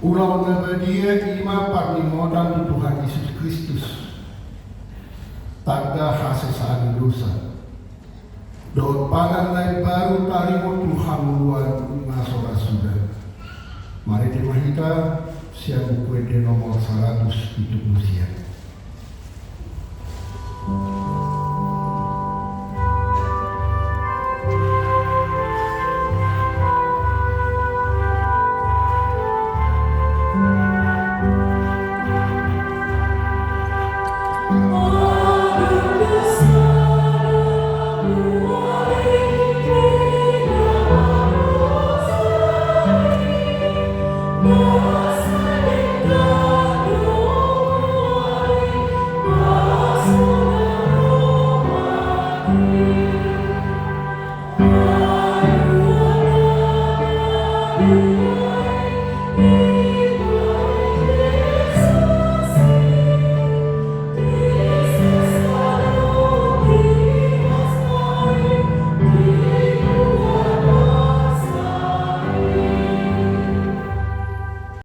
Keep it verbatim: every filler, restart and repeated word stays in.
Ulaon na badia i ma panimotan tu Tuhan Jesus Kristus, tanda hasesaan ni dosa, dohot padan na imbaru taringot tu hangoluan na so ra suda. Marende ma hita sian Buku Ende nomor saratus pitu pulu sia.